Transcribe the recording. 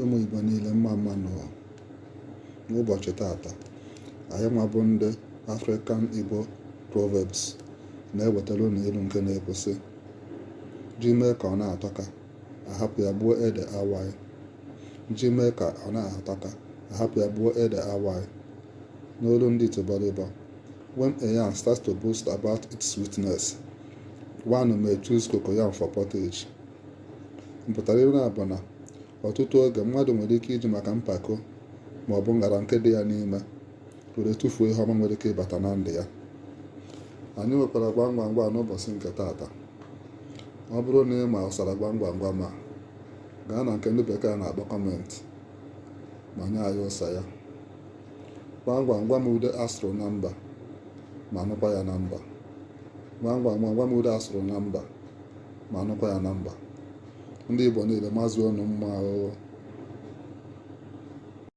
Ụmụ Igbo niile, mma mma nụ. N'ụbọchị tata, anyị nwa bụ ndị African Igbo Proverbs na-ewetara unu ilu nke na-ekwu sị, ji mee ka ọ na-atọka, ahapụ ya gbuo ede awaị. Ji mee ka ọ na-atọka, ahapụ ya gbuo ede awaị. N'olu ndị Itiboribo, when a yam starts to boast about its sweetness, one may choose cocoyam for pottage. Mpụtara ilu a bụ na ọtụtụ oge mmadụ nwere ike iji maka mpako ma ọ bụ ngara nke dị ya n'ime were tụfuo ihe ọma nwere ike ịbata na ndụ ya. Anyị nwekwara gwam gwam gwam n'ụbọchị nke taata. Ọ bụrụ na ị ma ụsara gwam gwam gwam a, gaa na nke ndị bekee na-akpọ comment ma nye anyị ụsa ya. Gwam gwam gwam ude asụrụ na mba ma nụkwa ya na mba. Gwam gwam gwam gwam ude asụrụ na mba ma nụkwa ya na mba. Ndị Igbo niile, mazuo unu mma o.